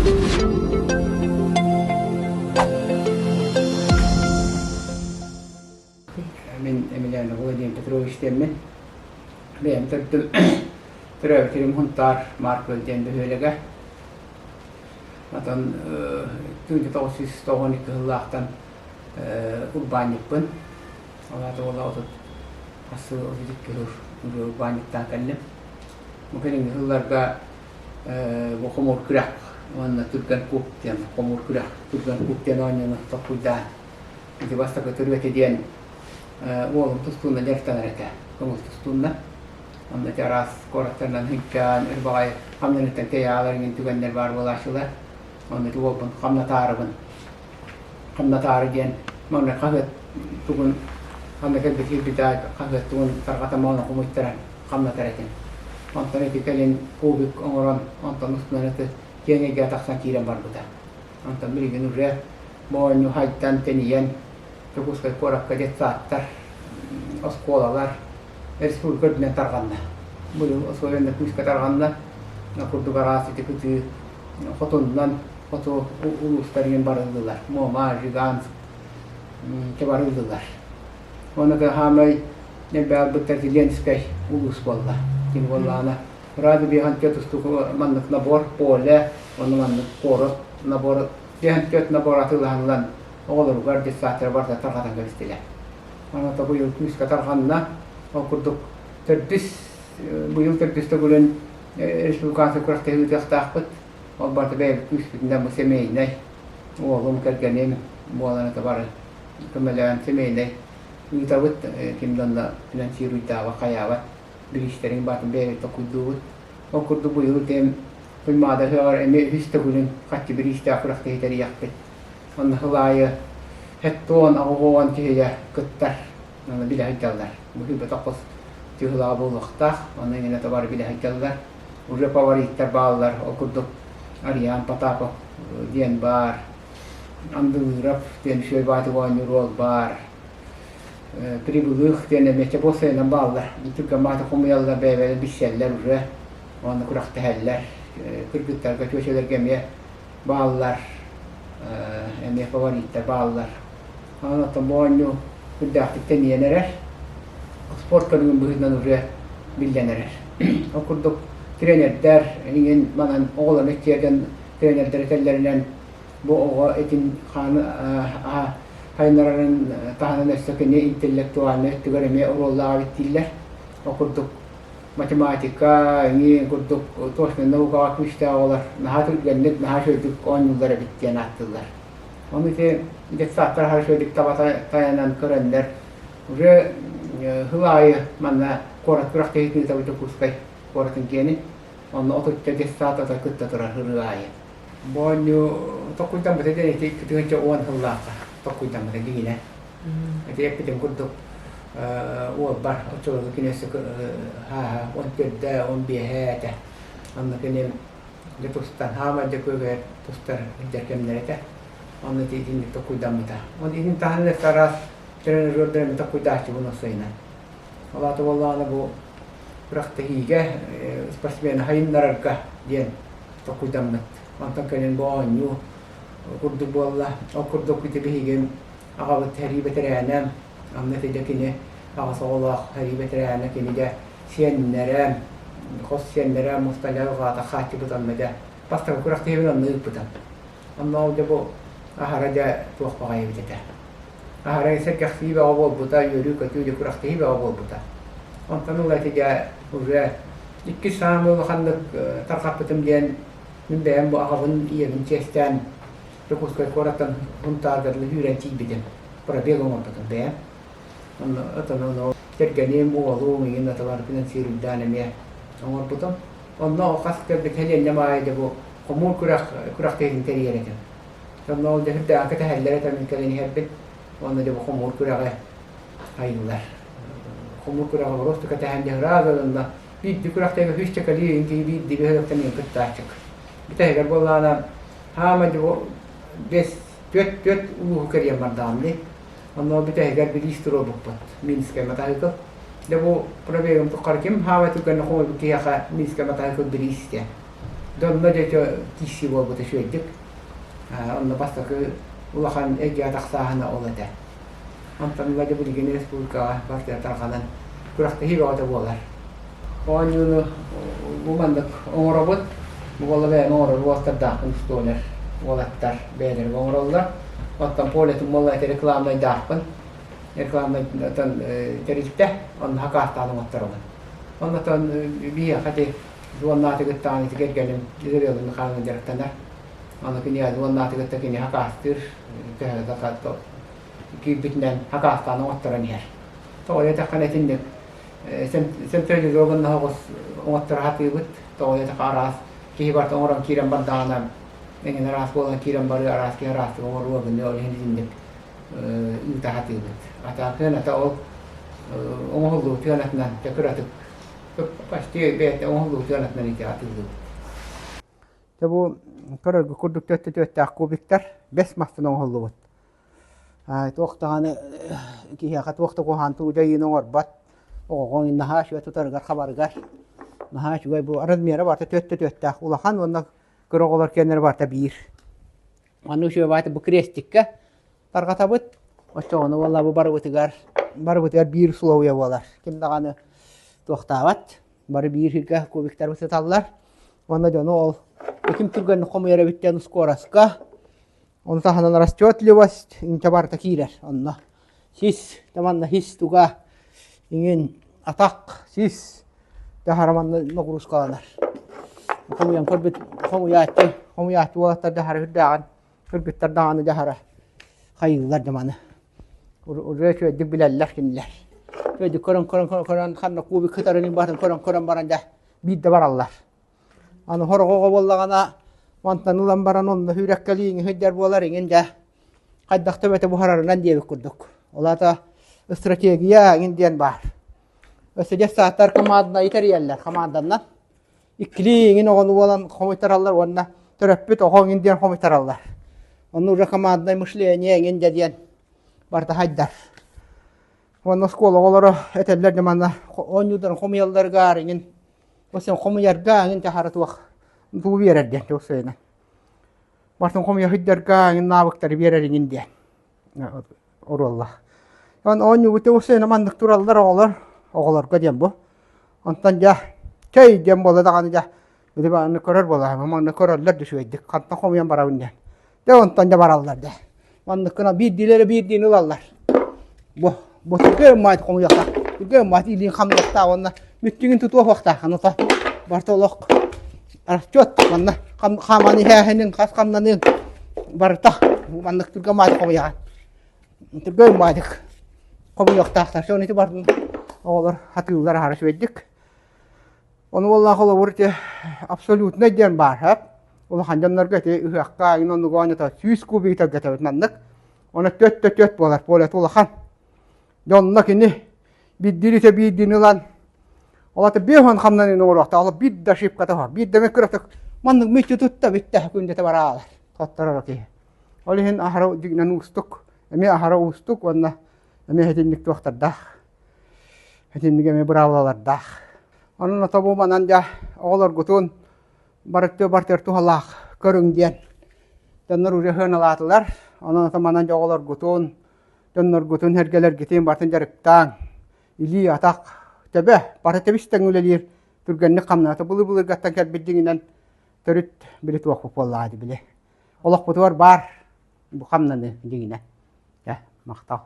Мин Емельянов Владимир Петрович диэммин. Бэйэм төрдүм төрөөбүт сирим Хунтаар Маркөл диэн бөһүөлэгэ. Отон 1992 сыллаахтан урбаанньыппын. Ол аата уола 30 сыл 32 сыл урбаанньыктаан кэллим. Бу кэлиҥҥи сылларга бу хомуур күрэх уонна түргэн куб диэн хомуур күрэх түргэн куб диэн оонньууну толкуйдаан ити бастакы төрүөтэ диэн уолум тустуунна дьарыктанар этэ көҥүл тустуунна онно ити араас куораттарынан сылдьан өр баҕайы хамнаныттан тэйэ иҥин түгэннэр баар буолааччылар онно ити уолбун хамнатаарыбын хамнатаары диэн маҥнай хаһыат тугун ханна кэлбит киирбитэ хаһыат тугун тарҕатан ону хомуйтаран хамнатар этим. Онтон ити кэлин кубик оҥорон, онтон устунан ити киэҥ эйгэҕэ тахсан киирэн барбыта. Онтон билигин уже моонньу хайдан, тэнийэн, Дьокуускай куоракка детсадтар, оскуолалар республика үрдүнэн тарҕанна. Быйыл особенно күүскэ тарҕанна. Курдук араас ити кытыы хотуннан хоту улуустар иһин барыллылар. Муома, Жиганск барыллылар. Уонна хаамай элбэҕи Зеленскэй улуус буолла. Кини буоллаҕына Рады биэһэн тустуук маннык набор поле, уонна маннык куорат набор биэһэн набор атыылаһан оҕолоругар детсадтара барыта тарҕатан кэбистилэр. Онон быйыл күүскэ тарҕанна. Ол курдук төрдүс быйыл төрдүс төгүлүн республиканскай күрэхтэһии ыытыахтаахпыт. Ол барыта бэйэбит күүспүтүнэн бу семейнэй уолум, кэргэним буолан это бары көмөлөөн семейнэй ыытабыт, ким да онно финансируйдаабат, хайаабат бириистэрин баатын бэйэбит толкуйдуубут. Ол курдук быйыл тем Туймаада ыһыаҕар эмиэ үһүс төгүлүн хаччы бириистээх күрэхтэһии тэрийиэхпит. Онно сыл аайы хэттуон, аҕуһуон киһигэ кыттар, онно билэ сылдьаллар. Бу сүүрбэтэх хос чыһылаҕа буолуохтаах, онно иҥинэ табары билэ сылдьаллар. Уже фавориттар бааллар, ол курдук Ариан Потапов диэн баар, Андылыров диэн үчүгэй баатык оонньуур уол баар, Прибылых диэн эмиэ чобуосайынан бааллар. Түргэн бааты хомуйаллар, бэйэ-бэйэлэрин билсэллэр уже, уонна күрэхтэһэллэр. Кыргыттарга, чүөчэлэргэ эмиэ бааллар, эмиэ фавориттар бааллар. Онон оттон бу оонньуу үрдээхтик тэнийэн эрэр. Спорт көрүҥүн быһыытынан уже биллэн эрэр. Ол курдук тренердэр иҥин манан оҕолорун иччиэрдэн тренердэр этэллэринэн бу оҕо этин хааны хайыннарарын таһынан өссө кини интеллектуальнай өттүгэр эмиэ оруоллаах эбит дииллэр. Ол курдук математика эҥин курдук точнай наукаҕа күүстээх оҕолор наһаа түргэнник, наһаа үчүгэйдик оонньууллар эбит диэн ааттыыллар. Ону ити детсадтар аһара үчүгэйдик таба тайанан көрөннөр уже сыл аайы манна куорат күрэхтэһиитин ыытабыт Дьокуускай куоратын киэнин. Онно отучча детсад ата кытта турар ырыа аайы. Бу оонньуу толкуйдаммыта диэн ити 2010 сыллаахха толкуйдаммыта дьиҥинэн. Ити эппитим курдук уолбар оччолорго кини өссө хааһа 14-дэ, 15-э этэ. Онно кини дьэ тустан, хаамай дьэ күөгэр тустар илдьэр кэмнэрэ этэ. Онно ити итинник толкуйдаммыта. Ол иһин таһынан өссө араас тренажердар эмиэ толкуйдааччыбын осойунан. Ол аата буоллаҕына бу күрэхтэһиигэ спортсмены сайыннарарга диэн толкуйдаммыт. Онтон кэлин бу оонньуу курдук буолла. Ол курдук ити биһиги аҕабыт сэрии бэтэрээнэ, онно ити дьэ кини аҕыс оҕолоох сэрии бэтэрээнэ, кини дьэ сиэннэрэ, хос сиэннэрэ Мусталя аҕата хааччыбыт онно дьэ бастакы күрэхтэһиибин онно ыыппытым. Онно ол дьэ бу аһара дьэ туох баҕайы эбит этэ. Аһара сэргэхсийии бөҕө буолбута, үөрүү-көтүү дьэ күрэхтэһии бөҕө буолбута. Онтон ыла ити дьэ уже иккис саамай улаханнык тарҕаппытым диэн мин бэйэм бу аҕабын, ийэбин чиэстээн Дьокуускай куораттан Сунтаарга дылы сүүрэн тиийбитим. Пробег оҥорбутум бэйэм. Онно отон ону кэргэним, уолум иҥин аталарбынан сүүрүлдээн эмиэ оҥорбутум. Онно хас кэлбит сэлиэнньэм аайы дьэ бу хомуур күрэх күрэхтэһиитин тэрийэр этим. Онно ол дьэ сүрдээҕин кэтэһэллэр этэ мин кэлэн иһэрбин. Уонна дьэ бу хомуур күрэҕи айыллар. Хомуур күрэҕи просто кэтэһэн дьэ ыраах ылынна. Биирдии күрэхтэһиигэ сүүсчэ кэлии киһи биирдии бөһүөлэктэн иһин кыттааччык. Бүтэһигэр буоллаҕына хаама дьэ бу бэс түөрт түөрт улууһу кэрийэн бардаҕым дии. Онно бүтэһигэр бириис туруорбуппут Минскэй матаһыыкыл. Дьэ бу пробегым тухары ким хаамай түргэнник хомуйбут киһиэхэ Минскэй матаһыыкыл бириис диэн. Дьонно дьэ киирсии буолбута үчүгэйдик. Онно бастакы улахан эйгэ тахсааһына ол этэ. Онтон ыла дьэ билигин республикаҕа барытыгар тарҕанан күрэхтэһии бөҕөтө буолар. Оонньууну бу маннык оҥоробут. Бу буолла бэйэм оҥорор уолаттардаахпын столяр уолаттар бэйэлэригэр оҥороллор. Оттон полетын буолла ити рекламнайдаахпын. Рекламнайтан тэрилтэ онно хакаастаан оҥотторобун. Оннотон биһиэхэ ити уоннаатыгыттаан ити кэргэним Изабелла Михайловна дьарыктанар. Аны кини уоннаатыгытта кини хакаастыыр төһө киирбитинэн хакаастаан оҥотторон иһэр. Тоҕо диэтэххинэ итинник централизованно оҕус оҥотторо сатыыбыт. Тоҕо диэтэххэ араас киһи барыта оҥорон киирэн бардаҕына эҥин араас буолан киирэн барыы араас киһи араастык оҥоруо гыныа ол иһин итинник ыыта сатыыбыт. Ата сыаната ол оҥоһуллубут сыанатынан дьэ кыратык почти бэйэтэ оҥоһуллубут сыанатынан ити атыылыыбыт. Дьэ бу көрөргө курдук төттө түөттээх кубиктар бэс мастан оҥоһуллубут. Туох даҕаны киһиэхэ туох да куһаҕан тугу дьайыыны оҥорбот. Оҕоҕо наһаа үчүгэй тутарыгар хабарыгар наһаа үчүгэй бу размера барыта төттө түөттээх улахан уонна кыра оҕолор киэннэрэ барыта биир. Маннык үчүгэй баайта бу крестиккэ тарҕатабыт. Оччоҕуна буолла бу барыбытыгар барыбытыгар биир условия буолар. Ким даҕаны туохтаабат. Бары биир сиргэ кубиктарбыт сыталлар. Уонна дьону ол ким түргэнник хомуйар эбит диэн ускуораска Ону таһынан расчетливость инчэ барыта киирэр онно. Сис, манна сис туга иҥин атах, сис дьаһара манна нагрузкаланар. Хомуйан көрбүт хомуйааччы, хомуйааччы уолаттар дьаһара үрдээҕин, кыргыттар даҕаны дьаһара хайыыллар дьэ маны. Уже үчүгэйдик билэллэр кинилэр. Үчүгэйдик көрөн көрөн көрөн ханна кубик кытарын батын көрөн көрөн баран дьэ биирдэ бараллар. Аны сороҕоҕо буоллаҕына мантан ылан баран онно сүүрэккэлии сылдьар буолар иҥин дьэ хайдах төбөтө буһарарынан диэбит курдук. Ол аата стратегия иҥин диэн баар. Өссө дьассааттар команданы тэрийэллэр команданнан. Иккилии иҥин оҕону буолан хомуйтараллар уонна төрөппүт оҕо иҥин диэн хомуйтараллар. Онно уже командное мышление иҥин дьэ диэн барыта хайдар. Уонна оскуола оҕолоро этэллэр дьэ манна оонньууларын хомуйалларыгар иҥин Бу син хомуйарга эҥин таһара туох тугу биэрэр диэн туох сыйынан. Бартын хомуйа сылдьарга эҥин навыктары биэрэр иҥин диэн оруоллаах. Онон оонньуубут усуйана маннык тураллар оҕолор оҕолорго диэн бу. Онтон дьэ чэй диэн буолла даҕаны дьэ били маннык көрөр буолла маннык көрөллөр да үчүгэйдик хантан хомуйан барабын диэн. Дьэ онтон дьэ бараллар дьэ. Маннык гына биирдиилэрэ биирдиини ылаллар. Бу бу түргэн маат хомуйуохтаах. Түргэн маат илиин хамныахтаах уонна мүттүгүн тутуохтаах. Аныта барыта олох расчет манна хааман иһээһинин хас хамнаныын барыта маннык түргэн маат хомуйаҕын. Түргэн маатык хомуйуохтаахтар. Соны ити бардын оҕолор хатыыллар аһара үчүгэйдик. Ону буоллаах холобур ити абсолютнай диэн баар һап. Улахан дьоннорго ити ыһыахха иҥин оннугу оонньото 100 кубик ытарга маннык. Ону төт да төт буолар, полета улахан. Дьонно кини биирдииритэ биирдиини ылан ол ата 50 хамнаныыны оҥоруохтаах, ол биир да ошибката суох, биир да микрофон маннык мүччү тутта бүттэ күндэтэ бараалар хотторор киһи. Ол иһин аһара дьиҥинэн уустук, эмиэ аһара уустук уонна эмиэ итинник туохтардаах. Итинник эмиэ быраабылалардаах. Онон ото бу манан дьэ оҕолоргутун барыттыы бартыгар туһалаах көрүҥ диэн дьоннор уже сыаналаатылар. Онон ото манан дьэ оҕолоргутун, дьонноргутун, сэргэлэргитин барытын дьарыктааҥ. Илии, атах, төбө бары тэбис-тэҥ үлэлиир түргэнник хамнаата былыр-былыргаттан кэлбит дьиҥинэн төрүт били туохпут буоллаҕа дии били. Олохпутугар баар бу хамнаныы дьиҥинэ. Дьэ, махтал.